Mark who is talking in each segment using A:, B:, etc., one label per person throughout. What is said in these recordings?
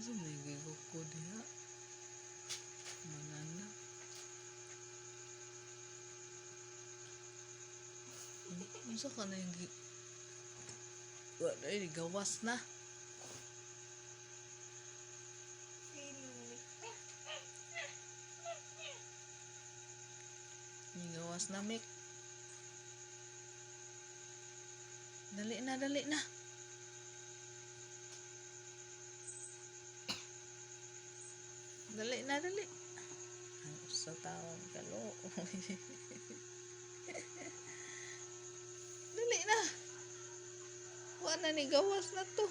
A: Unsa may giguko diha? Manana. Unsa ka na yung Wa na eh, gawas na. Gawas na, Mik. Dali na, dali na. Dali na, dali. Ang usa taon kalo. Dali na. Wa na ni gawas na to.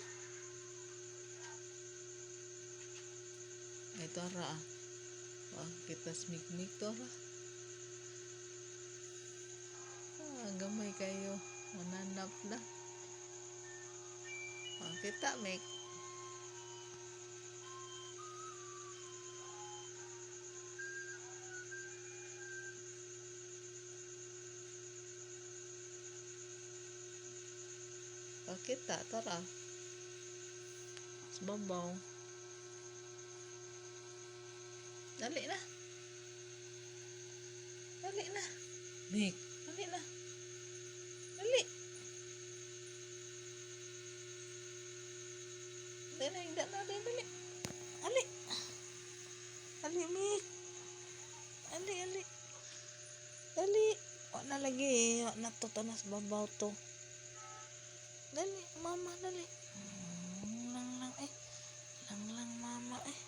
A: Ay, tara ah. Wa kita smigmig tora. Ah, gamay kayo. Mananap na. Wa kita, Mik. Pakita, tara. Sa babaw. Dali na. Dali na. Mik, dali na. Dali. Dali na, higda na, dali, dali. Ali. Ali, Mik. Ali, ali. Dali. Wa na lagi. Wa na to. Tanas babaw to. Dali, mama, dali. Lang lang eh. Lang lang, mama eh.